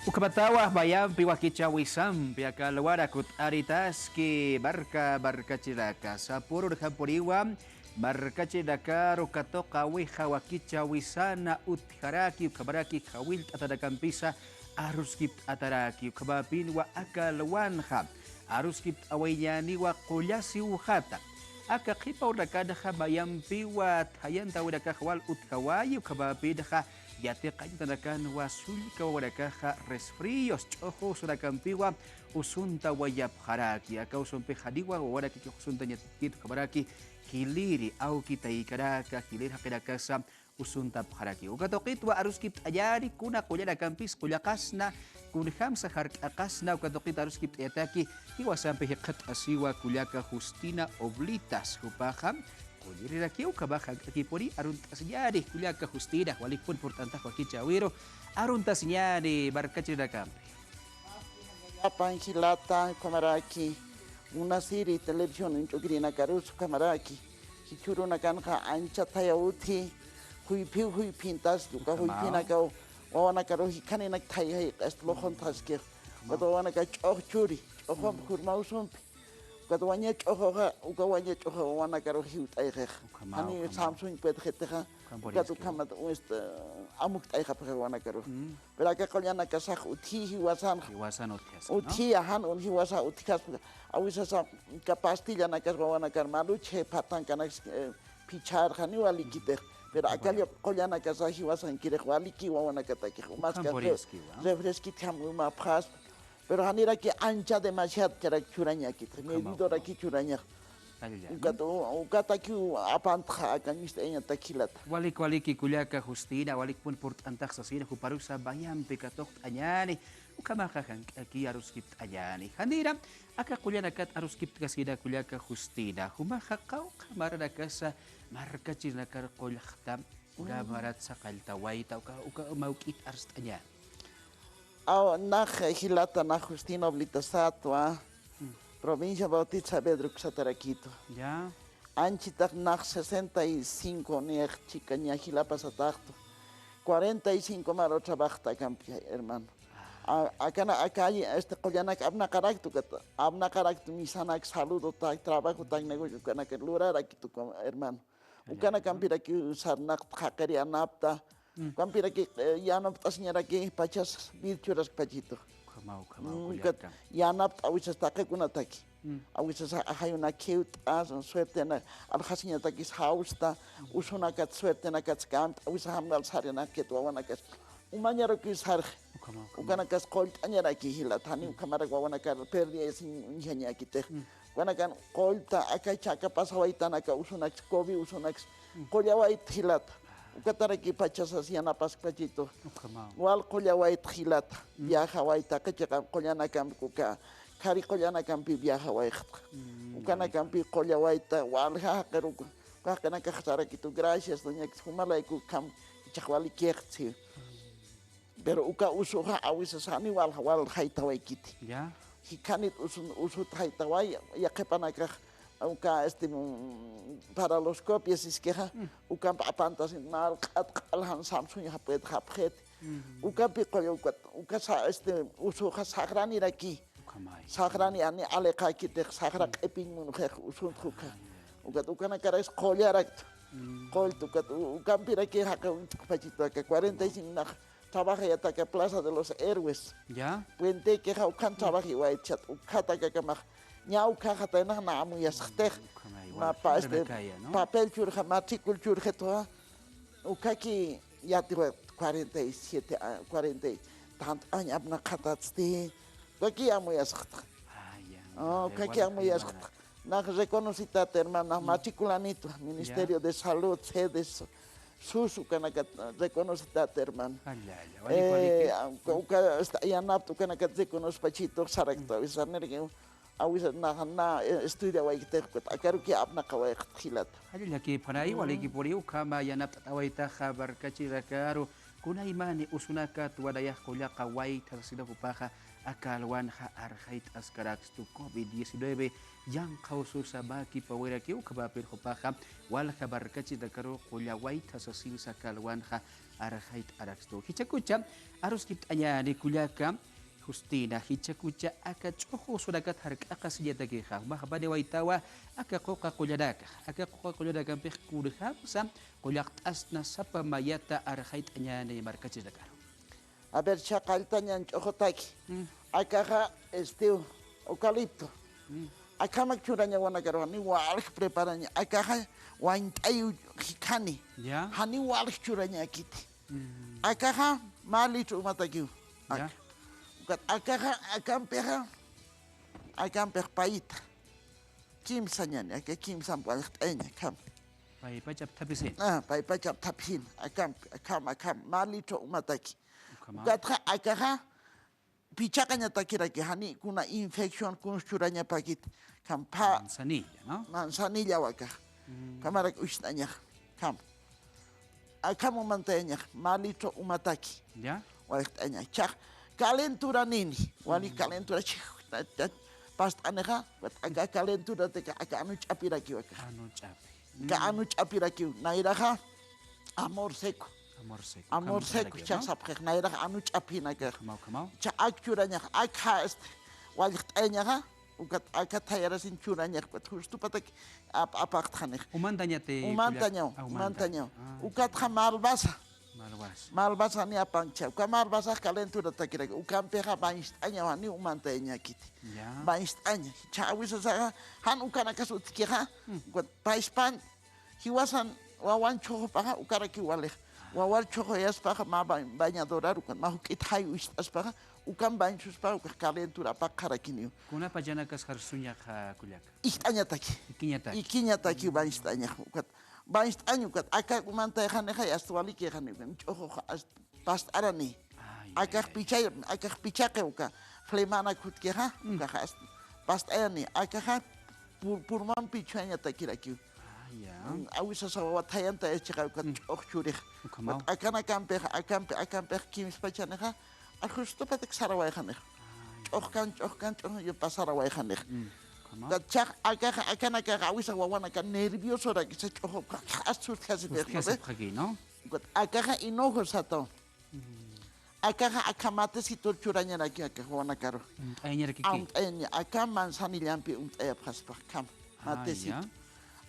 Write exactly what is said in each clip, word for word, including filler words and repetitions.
Ukhamatawa mayampi wakichäwisampi aka alwarak utt'aritaski marka markachirinaka. Sapüru urjapuniwa markachirinakaru katuqäwix wakichäwisana utjaraki, ukhamaraki jawillt'atanakampisa aruskipt'ataraki, ukhamapinwa aka alwanxa aruskipt'awayañäniwa qullasiwxata. Aka qhipa urunakanaxa mayampiwa thayantawinakax wal utjawayi, ukhamapinxa yatiqañatanakanwa sullka wawanakaxa resfríos, ch'uxu usunakampiwa usuntawayapxaraki. Aka usumpix janiwa wawanakakix usuntañatakit, ukhamaraki jiliri, awki taykanaka, jiliri jaqinakasa usuntapxaraki. Uka tuqitwa aruskipt'añäni kuna qullanakampis qullaqasna, kunjamsa jark'aqasna, uka tuqit aruskipt'ayataki, jiwasampi jikxatasiwa kullaka Justina Oblitas, jupaxa qulliriraki, ukhamaxa jank'akipuni aruntasiñäni kullaka Justina, walikpun purt'antax wakichäwiru, aruntasiñäni markachirinakampi. Llapan jilata, ukhamaraki, Munasiri televisión uñch'ukirinakarusa, ukhamaraki, jichhürunakanxa ancha thayaw utji, juyphiw juyphintas, uka juyphinakaw, wawanakaru jikhaninak thayjay, q'est luxunthaskix, ukat wawanaka ch'ux churi, ch'uxumpi, jurmawsumpi, ukat waña ch'uxuxa, uka waña ch'uxa wawanakaru jiwt'ayxix, jani Samsung puedxitixa, ukat ukhamat, este, amukt'ayxapxix wawanakaru. Pero aka qullanakasax utji jiwasan. Jiwasan utjasa, ¿no? Utji, jan un jiwasa utjaspa. Awisasa aka pastillanakas wawanakar maluchi, phatankanak, eh, phichhar, janiw walikitix. Pero aka qullanakasax jiwasankirix waliki wawanakatakix. Umaska refresquitjam umapxaspa. Pero janiraki ancha demasiado charak churañakitix. Medidoraki churañax. Ukat, u-, ukatakiw apantxa aka ñist'ayañatak jilata. Walik, waliki kullaka Justina, walikpun purt'antax sasina, juparusa mayampi katuqt'añäni, ukhamaxa jank'aki aruskipt'añäni. Janira, aka qullanakat aruskipt'kasina kullaka Justina, jumaxa qawqha maranakasa markachirinakar qullxta, ura maratsa qalltawayta, uka, uka mawk'it arst'añäni. Aw, nax jilata, nax Justina Oblitasatwa, provincia Bautista Saavedra uksatarakitu. Ya. Anchitax nax sesenta y cinco nix chikaña jilapasataxtu. Cuarenta y cinco maru trabajta akampi, hermano. A-, akana, aka, este, qullanak apnaqaraktu, kat, apnaqaraktu misanak, saludotak, trabajotak, negocio, ukanak lurarakitu, hermano. Ukanakampiraki sarnaqta, jaqir yanapta. Ukampiraki, eh, yanapt'asiñaraki pachas, bid churaskpachitux. Ukhamaw, ukhamaw, mm, kullaka. Yanapt'a awisas taqikunataki. Awisas ajayunak khiwt'a, suertena, aljasiñatakis jawsta, usunakat suertenakat kamt'a, awisas jamwal sarinakit wawanakas. Umañaruki sarxi. Ukhamaw, ukhamaw. Ukanakas qullt'añaraki jilata, jani ukhamarak wawanakar perdiyasiñ uñjañakitix. Ukanakan qullta, aka chaka pasawaytanaka usunaks, covid usunaks, qullawayt jilata. Ukataraki pachasas yanapaskpachitu. Ukhamaw. Wal qullawayt jilata. Viajawayta, aka chiqa qullanakampi, uka khari qullanakampi viajawayxta. Ukanakampi qullawayta, walja jaqiruku. Uka jaqinakax sarakitu, gracias, doña, jumalayku kham, ichax walikixtsi. Pero uka usuxa awisas jani wal, wal jaytawaykiti. Ya. Jikhanit usun, usut jaytaway, yaqhipanakax, uka, este, mm, para los copias iskixa, ukamp apantasin, mal q'at q'al jan Samsung japxit, japxit. Ukampi qulla ukat, uka sa, este, usuxa saxraniraki. Ukamay. Saxrani ani aliqakitix, saxra q'ipiñ munxix usunt jukha. Ukat ukanakarakis qullaraktu. Qullta ukat, u-, ukampiraki jaqi uñt'kpachitu aka cuarenta y cinco nax. Trabajayat aka Plaza de los Héroes. Ya. Puentekixa ukhan trabajiwaytchat, ukhat akakamax. Ña ukhaxataynax na amuyasxtix. Ukhamay, ma pa, este, papel churxa, matrícula churxitwa. Ukhaki yatiwa cuarenta y siete a-, cuarenta y tanto año apnaqatatsti. Ukhaki amuyasxtix. Ah, ya. Oh, ukhaki amuyasxtix. Nax reconocitat, hermano, nax matriculanitwa, Ministerio de Salud, sedes, sus, ukanakat reconocitat, hermano. Alla, alla, walik, walik. Eh, uka, uka, este, yanapta, ukanakat reconocipachitux sarakta, awisas nirki, awisas nax, na, eh, estudiawaykitix, ukat akaruki apnaqawayxta jilata. Alla, llakipxanay, walikipuni, ukhama yanapt'awaytaxa markachirinakaru, kunaymani usunakat wanayax qullaqa waytha sasina jupaxa, aka alwanxa arxayt'askarakstu covid diecinueve yanqha ususa mäkipawirakiw, ukhamapï jupaxa walja markachirinakaru qullawayta sasinsa aka alwanxa arxayt'arakstu. Jichhakucha aruskipt'añäni kullaka Justina, jichhakucha aka ch'uxu usunakat jark'aqasiñatakixa, jumax apaniwaytawa aka quqa qullanakax, aka quqa qullanakampix kunjamsa qullaqt'asna sapa mayata arxayt'añäni markachirinakaru. A ver, chhaqalltañan ch'uxutaki. Mm. Akaxa, este, eucalipto. Mm. Akhamak churaña awanakaru, janiw walj preparaña. Akaxa wañt'ayiw jikhani. Ya. Janiw walj churañäkiti. Mm. Akaxa mä litro umatakiw. Ya. Aka. Ukat akaxa, akampixa, akampix payita. Kimsañani, aka kimsamp walqt'ayaña, akham. Paypachap thaphisin. Ah, paypachap thaphisin. Akham, akham, akham. Mä litro umataki. Ukhama. Ukatxa, akaxa, pichaqañatakiraki, jani kuna infección kuns churañapakit. Akham pha. Manzanilla, ¿no? Manzanilla wakax. Mm. Ukhamarak ucht'añax. Akham. Akham umantayañax, mä litro umataki. Ya. Walqt'ayañax. Chhax, calentura nini. Wali calentura, chhix, ta, ta, past'anixa, aka calentura aka, aka anu ch'apirakiw aka. Anu ch'api. Aka anu ch'apirakiw. Nayraxa, amor seco. Amor seco. Amor seco, chhax sapxix, nayraxa anu ch'apinakax. Ukhamaw, ukhamaw. Chhax ak churañax, akxa, este, walqt'ayañaxa, Ukat aka thayarasin churañax, ukat justupatak ap-, apaqtxanix. Umantañati, umantañaw, kullak-, ah, umantañaw. Umantañaw. Ah, ukatxa ya. Malbasa. Malbasa. Malbasa ni apankcha. Uka malbasax calenturatakiraki. Ukampixa bañst'añaw, jani umantayañakiti. Ya. Bañst'aña. Chhawisasaxa, jan ukanakas utjkixa. Hmm. Ukat payspan Jiwasan wawan chhuxupaxa, ukarakiw walix. Wawar chhuxuyaspaxa, mä ba-, bañadoraru, ukan mä juk'it jay ucht'aspaxa, ukan bañsuspaxa, ukax calentura apaqxarakiniw. Kuna pachanakas jarsuñaxa kullaka. Ijt'añataki. Ikiñataki. Ikiñataki bañst'añax, ukat. Bañst'añ, ukat. Aka umantayxanixa, asta walikixani, ukan ch'uxuxa, asta past'arani. Ay, ay, ay. Akax pichaq, akax pichaqi uka. Flemana kutkixa, mm, ukaxa asta past'ayani. Akaxa pur-, purman pichwañatakirakiw. Ah, ya. Mm, awisasa wawa thayanta chiqa uka, mm, ch'uxchurix. Ukhamaw. Akanakampix, akampi, akampix kimspachanixa, a justupatak sarawayxanix. Ah, ya. Ch'uxkan, ch'uxkan, ch'uxkan, yupa sarawayxanix. Mm, ukhamaw. Ukat chhax, akaxa, akanakaxa, awisa wawanaka nerviosorakisa ch'uxupxa, as sustjasipix, ¿no ve? Sustjasipxaki, ¿no? Ukat akaxa enojo sataw. Mm. Akaxa, akha matecitor churañaraki, akax wawanakaru. Uñt'ayañarakiki. Uñt'ayaña, aka manzanillampi uñt'ayapxaspa, akham. Ah, matecito. Ya.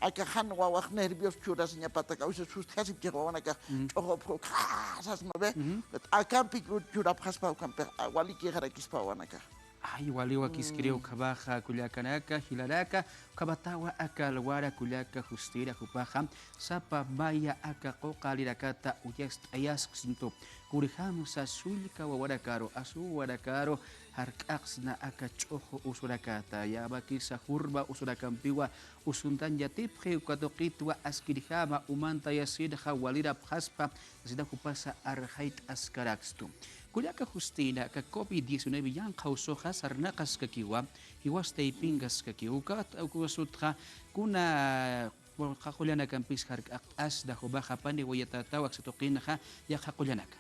Akax jan wawax nervios churasiñapatak, a veces sustjasipchix wawanakax, mm, ch'uxupxu, khasas, ¿no ve? Ujú. Akampi chu-, churapxaspa, ukampix, a, walikixarakispa wawanakax. Ay, wali wakiskiriw, mm, ukhamaxa kullakanaka, jilanaka, ukhamatawa aka alwara kullaka Justina jupaxa, sapa maya aka quqa alirakata uyast'ayasksntu, kunjamsa sullka wawanakaru, asu wawanakaru, jark'aqsna aka ch'uxu usurakata, yämakisa jurma usunakampiwa, usuntan yatipxi, uka tuqitwa askirjama umantayasinxa walirapxaspa, sasina jupasa arxayt'askarakstu. Kullaka Justina, aka covid diecinueve yanqha usuxa sarnaqaskakiwa, jiwas taypinkaskakiw, ukat, uka usutxa, kuna, qullanakampixa jark'aqt'asna, jumax apaniwayatataw aksa tuqinxa, yaqha qullanaka.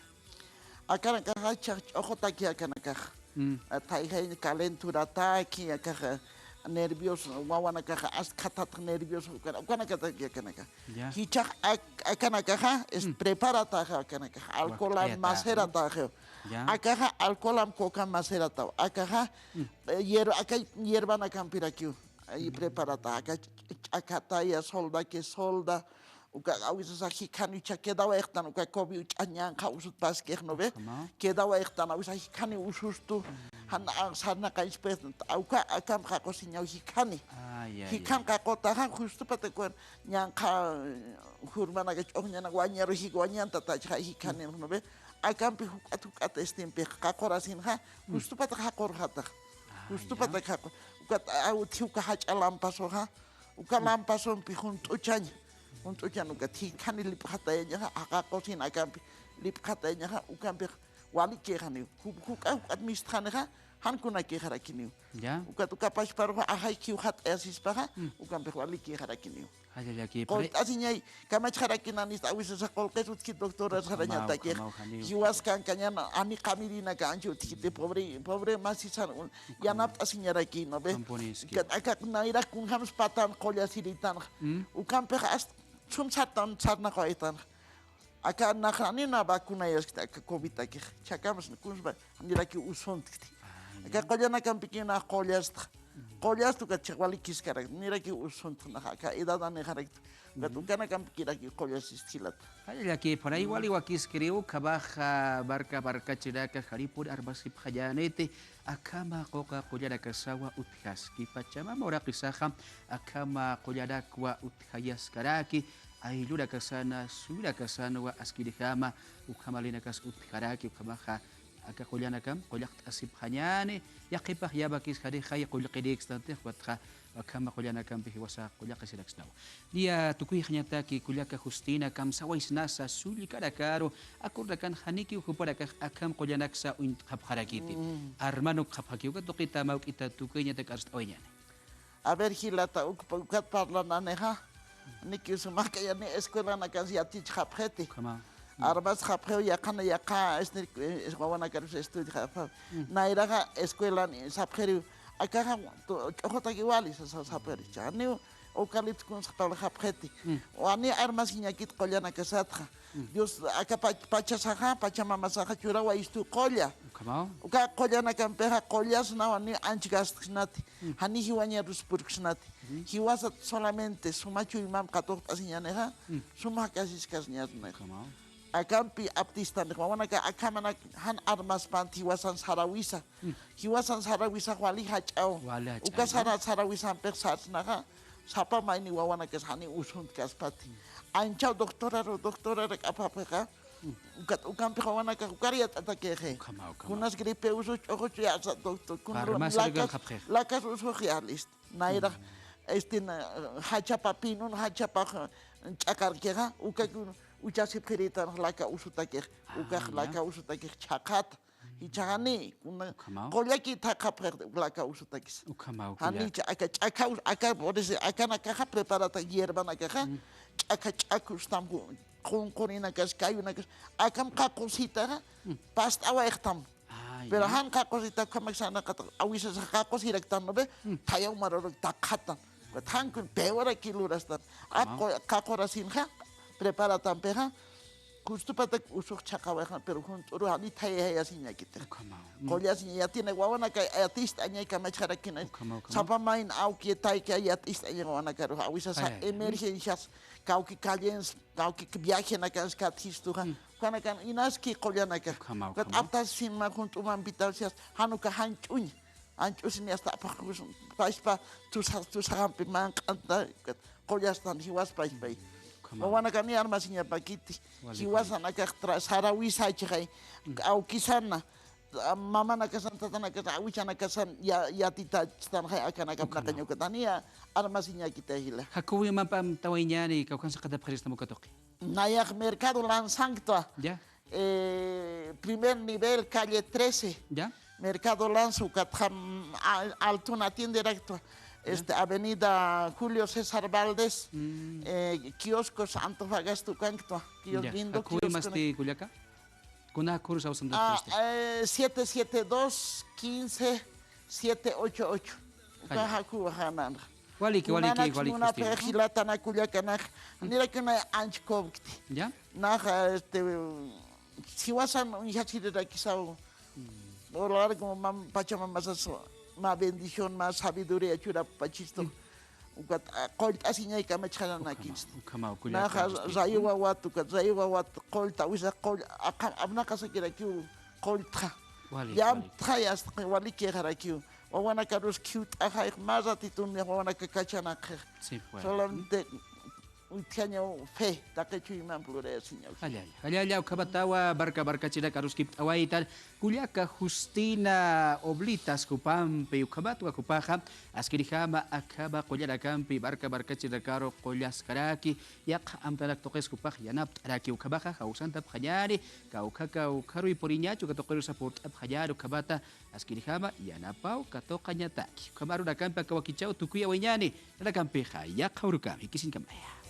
Akanakaxa chhax ch'uxutaki akanakax. Mm. Thayjañ calenturataki, akax nervios, wawanakax askhatatak nervios, ukan-, ukanakataki akanakax. Ya. Jichhax ak-, akanakaxa, es, mm, preparataxa akanakax. Alcoholam, wakt'ayataxa, macerataxa. Ya. Akaxa alcoholam coca macerataw. Akaxa, mm, eh, hier-, aka hierbanakampirakiw. Ay, mm, preparata, aka ch-, ch-, ch'akataya, soldaki, solda. Uka awisasa jikhaniw chha quedawayxtan, uka covid ch'añanxa usutpaskix, ¿no ve? Ajá. Quedawayxtan, awisa jikhaniw usustu, mm, jan, a, sarnaqañchpix, uka akamp qaqusiñaw jikhani. Ay, ay, ay. Jikhan qaqutaxa, justupatak ukan ñanqha, eh, jurmanaka ch'uxñanak wañaru jik wañantatacha jikhani, mm, ¿no ve? Akampi juk'at, juk'at, este, empix qaqurasinxa, mm, justupatak jaqurxatax. Ah, justupatak ya. Jaqur-, ukat, a, utji uka jach'a lampasuxa, uka, mm, lampasumpi junt'uchaña. Junt'uchan ukat jikhani lipxatayañaxa, qaqusin akampi lipxatayañaxa, ukampix walikixaniw. Ju-, juk'a, juk'at mistxanixa, qan kunakïxarakiniw. Ya. Ukat uka pachparux ajay khiw jat'ayasispaxa, mm, ukampix walikïxarakiniw. Jallallakï, por ahí. Qullt'asiñay, kamachxarakinanist awisasa qullqis utjki doctoras jarañatakixa. Ukhamaw, ukhamaw, janiw. Jiwas kankañan, ani qamirinaka anchi utjkiti, pobre, pobre masisan, un, ukhamaw, yanapt'asiñaraki, ¿no ve? Ukham puniski. Kat aka nayrak kunjams patan qullasiritanxa. Mm. Ukampix hasta sum sartan, sarnaqawaytanxa. Aka naxani na vacunayaskti aka COVID-takix. Chhakamas kunspa, nirakiw usuntkti. Ah, ya. Aka qullanakampikï na qullasta. Qullasta ukat chiq walikiskarak, nirakiw usuntx naxa aka edadanixarakta. Ukat, ujú, ukanakampikirakiw qullasist jilata. Jallallakï, por ahí wali wakiskiriw, ukhamaxa, marka markachiraka, janipun armasipxañäniti, akhama quqa qullanakasawa utjaski, Pachamama uraqisaxa, akhama qullanakwa utjayaskaraki, ayllunakasana, suyunakasanwa askirjama, ukhama linakas utjaraki, ukhamaxa, aka qullanakam qullaqt'asipxañäni, yaqhipax yämakis janixay qullqirïkstantix, ukatxa akhama qullanakampix jiwasa qullaqisiraksnawa. Niya tukuyxañataki kullaka Justina, kamsawaysnasa sullkanakaru, akurnakan janikiw jupanakax akham qullanaksa uñt'xapxarakiti. Mm. Armanukxapxakiw, uka tuqita mä juk'ita tukuyñatak arst'awayañäni. A ver, jilata, uk-, ukat parlananixa. Nikiw sumaqkayani escuelanakansa yatichxapxiti. Ukhama. Mm. Armasxapxiw yaqhana yaqha, este, eh, wawanakarus estudiaxapxi. Mm. Nayraxa escuelan sapxiriw. Akaxa tu-, ch'uxutaki wali sa-, sa-, sapxiri. Chaniw eucalipto kunsxapxiti. Mm. Wani armasiñakit qullanakasatxa. Mm. Dios, aka pach-, pachasaxa, pachamamasaxa churawayistu qulla. Ukhamaw. Uka qullanakampixa qullasnawa ni anch gastksnati. Mm. Jani jiwañarus purksnati. Mm. Jiwasat solamente suma chuymam katuqt'asiñänixa, mm, suma jakasiskasñasnixa. Ukhamaw. Akampi aptistanix, wawanaka akhamanak jan armaspanti jiwasan sarawisa. Mm. Jiwasan sarawisax wali jach'aw. Wali jach'aw. Uka sara-, sarawisampix sarsnaxa, sapa mayni wawanakas jani usuntkaspati. Anchaw doctoraru, doctorarak apapxixa, mm, ukat ukampix wawanakax ukar yat'atakixi. Ukhama, ukhama. Kunas gripe usu, ch'uxuchu yasa doctor, kun lakas, lakas usux ya, listo. Nayrax, mm, este, na, jachapa pinun, jachapa ch'aqarkixa, uka kun uchasipxiritan laka usutakix, ukax, ah, ya, laka usutakix chhaqata. Jichhaxani, kuna, ukhamaw, qullaki thaqhapxi laka usutakis. Ukhamaw, jani kullaka. Aka ch'akha us-, aka, por eso, akanakaxa preparata hierbanakaxa, mm, ch'akha ch'akha ustam, qunqurinakas, kayunakas, akam qaqusitaxa, mm, past'awayxtam. Ah, pero ya, jan qaqusita ukhamak sanaqata, awisasa qaqusiraktan, ¿no ve? Mm. Thayaw mararak taqhatan. Jan kun peoraki lurastan. Ukhamaw. Ap qu-, qaqurasinxa, preparatampixa, justupatak usux chhaqawayxan, pero junt'uru jani thayayasiñakitix. Ukhamaw. Mm. Qullasiña yatina wawanaka yatist'añay kamachxarakina. Ukhamaw, ukhamaw. Sapa mayni awki tayki yatist'añay wawanakarux. Awisasa, ay, ay, ay, emergencias, kawki callens, kawki viajenakans katjistuxa. Mm. Ukanakan inaski qullanaka. Ukhamaw, ukhamaw. Ukat aptasin mä junt'umampitaw siyas, jan uka janch'uñ. Anch'usini hasta apaqus, pachpa tusa-, tusaxampi manq'anta, qullastan jiwas pachpay. Ukhama. Wawanakani armasiñapakiti. Wali, jiwasan wali. Akax tra-, sarawisachixay, mm, awkisana, a, mamanakasan, tatanakasan, awichanakasan, ya-, yatitachistanxay akanakap, ukhama, naqaña ukataniya armasiñakitay jila. Jakuwi mapam tawayañäni, kawkhansa qatapxirista uka tuqi. Nayax mercado lanzankta. Ya. Eh, primer nivel, calle trece. Ya. Mercado Lanza, ukatxa, mm, al-, altuna atienderaktwa. Ya. Este, Avenida Julio César Valdés, mm, eh, kioscos Antofagasta ukanktwa. Kios-, ya, lindo jakuwi kiosco. Masti kullaka? Kuna jakurusa usandak, ah, este, eh, siete siete dos, quince, siete ocho ocho. Uka, jaya, jakuwa jananxa. Waliki, waliki, kunanaks waliki, munapxi, Justina. Jilatana kullakanax, nirakiw nay anch kobkti. Ya. Naxa, este, jiwasan uñjasirirakisaw. Mm. Por largo, mam-, pachamamasas mä bendición, mä sabiduría churapachistu. Mm. Ukat, a, qullt'asiñay kamachxaranakis. Ukhama, ukhama, kullaka. Naxa, Justina. Rayu wawat, ukat, rayu wawat, qullta, wisa, qull-, aqha-, apnaqasakirakiw qulltxa. Wali, wali. Llamtxa, yasta, walikixarakiw. Wawanakarus khiwt'axayx, mä ratitun wawanaka kachanakxix. Sí, pues. Solamente Utjañaw fe, taqi chuymampi lurayasiñaw. Jallalla, jallalla, ukhamatawa barca barcachirak aruskipt'awaytan, kullaka Justina Oblitas jupampi, ukhamatwa jupaxa askirjama akhama qullarakampi barca barcachirakaru qullaskaraki, yaqha amtanak tuqis jupax yanapt'araki, ukhamaxa jawsantapxañani, kawkhaka ukharuy puriñachu, uka tuqirusa purt'apxañani, ukhamata askirjama yanapaw katuqañataki. Ukhama arunakampi aka wakichäw tukuyawayañani, arunakampixa yaqha urukama, jikisiñkamaya.